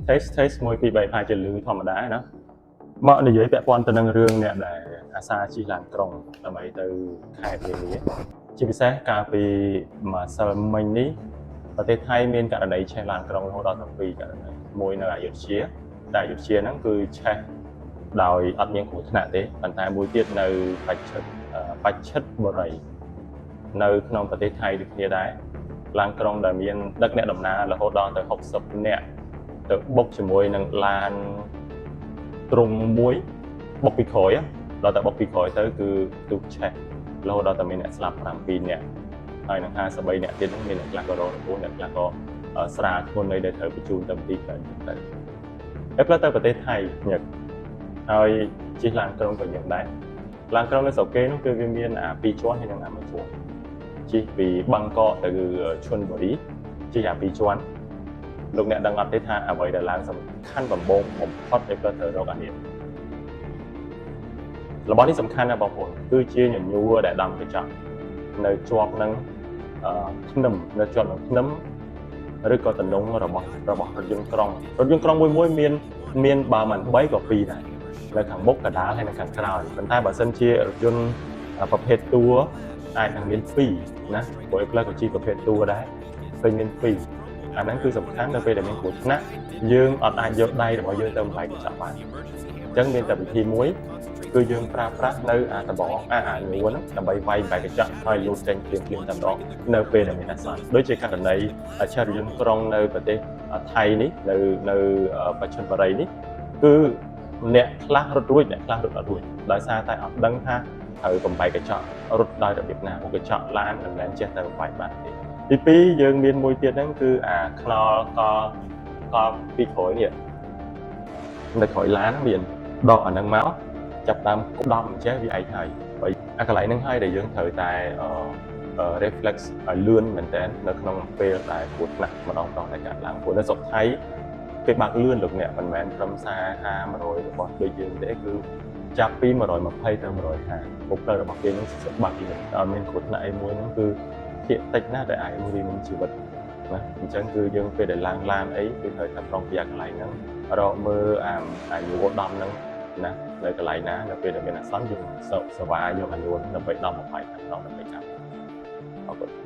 Test test 1 2 3ផាជាលឺធម្មតាណាមកនិយាយពាក់ព័ន្ធទៅនឹងរឿងអ្នកដែលអាសាជិះឡានក្រុងដើម្បីទៅខេត្តនានាជាពិសេសកាលពីម្សិលមិញនេះប្រទេសថៃមានករណីឆេះឡានក្រុងរហូតដល់ទៅ2ករណីមួយនៅអយុធ្យាតែអយុធ្យាហ្នឹងគឺឆេះដោយអត់មានគ្រោះថ្នាក់ទេប៉ុន្តែមួយទៀតនៅបច្ឆិតបច្ឆិតបុរីនៅក្នុងប្រទេសថៃដូចគ្នាដែរឡានក្រុងដែលមានដឹកអ្នកដំណើររហូតដល់ទៅ60នាក់ ទៅបុកជាមួយនឹងឡានទ្រុងមួយបុកពីក្រោយដល់តែបុកពីក្រោយទៅគឺទូកឆេះរហូតដល់តែមានអ្នកស្លាប់7នាក់ហើយនឹង53នាក់ទៀតហ្នឹងមានអ្នកខ្លះក៏រងរបួសអ្នកខ្លះក៏ស្រាលធ្ងន់នៃដែលត្រូវបញ្ជូនទៅមន្ទីរពេទ្យទៅហើយផ្លូវទៅប្រទេសថៃញឹកហើយជិះឡានក្រុងក៏យ៉ាងដែរឡានក្រុងនៅស្រុកគេនោះគឺវាមានអាពីរជាន់ហើយនិងអាមួយជាន់ជិះពីបាងកកទៅឈុនបុរីជិះអាពីរជាន់ លោកអ្នកដឹងអត់ទេថាអ្វីដែលឡើងសំខាន់ដំបូងបំផុតដែលត្រូវរកអានេះរបស់នេះសំខាន់ណាស់បងប្អូនគឺជាញញួរដែលដំកញ្ចក់នៅជាប់នឹងធ្នឹមនៅជាប់នឹងធ្នឹមឬក៏តំណងរបស់រថយន្តក្រុងរថយន្តក្រុងមួយមួយមានមានបើមិន3ក៏2ដែរនៅខាងមុខកដាលហើយនៅខាងក្រោយប៉ុន្តែបើសិនជារថយន្តប្រភេទតួអាចនឹងមាន2ណាព្រោះផ្លូវក៏ជាប្រភេទតួដែរឃើញមាន2អាហ្នឹងគឺសំខាន់នៅពេលដែលមានគ្រោះថ្នាក់យើងអត់អាចយកដៃរបស់យើងទៅបំបែកកញ្ចក់បានអញ្ចឹងមានតែវិធីមួយគឺយើងប្រើប្រាស់នៅអាដបងអាអាញួរហ្នឹងដើម្បីវាយបែកកញ្ចក់ហើយលូតចេញភ្លាមភ្លាមតែម្ដងនៅពេលដែលមានអាសន្នដូចជាករណីឆេះរថយន្តក្រុងនៅប្រទេសថៃនេះនៅនៅបច្ចិមបុរីនេះគឺអ្នកខ្លះរត់រួចអ្នកខ្លះរត់អត់រួចដោយសារតែអត់ដឹងថាត្រូវបំបែកកញ្ចក់រត់ដោយរបៀបណាព្រោះកញ្ចក់ឡានមិនមែនចេះតែបំបែកបានទេទី2យើងមានមួយទៀតហ្នឹងគឺអាខ្នល់កកពីក្រោយនេះនៅក្រោយឡានហ្នឹងមានដកអាហ្នឹងមកចាប់ដើមដំអញ្ចេះវាឯងហើយបើអាកន្លែងហ្នឹងហើយដែលយើងត្រូវតែអឺ reflex ឲ្យលឿនមែនតើនៅក្នុងពេលដែលគ្រោះថ្នាក់ម្ដងម្ដងដែលកើតឡើងព្រោះនៅស្រុកថៃគេបើកលឿនលោកអ្នកមិនមែនត្រឹម40 50 100របស់ដូចយើងទេគឺចាប់ពី120ទៅ150មុខផ្លូវរបស់គេនឹងបាក់លឿនដល់មានគ្រោះថ្នាក់អីមួយហ្នឹងគឺភាគតិចណាស់ដែលអាចរីមានជីវិតណាអញ្ចឹងគឺយើងពេលដែលឡើងឡានអីគឺត្រូវតែប្រុងប្រយ័ត្នកន្លែងហ្នឹងរកមើលអាអាញួរដំហ្នឹងណានៅកន្លែងណានៅពេលដែលមានអាសន្នយើងសវ៉ាយកអាញួរដើម្បីដំបំបាយតែម្ដងដើម្បីចាប់អរគុណ។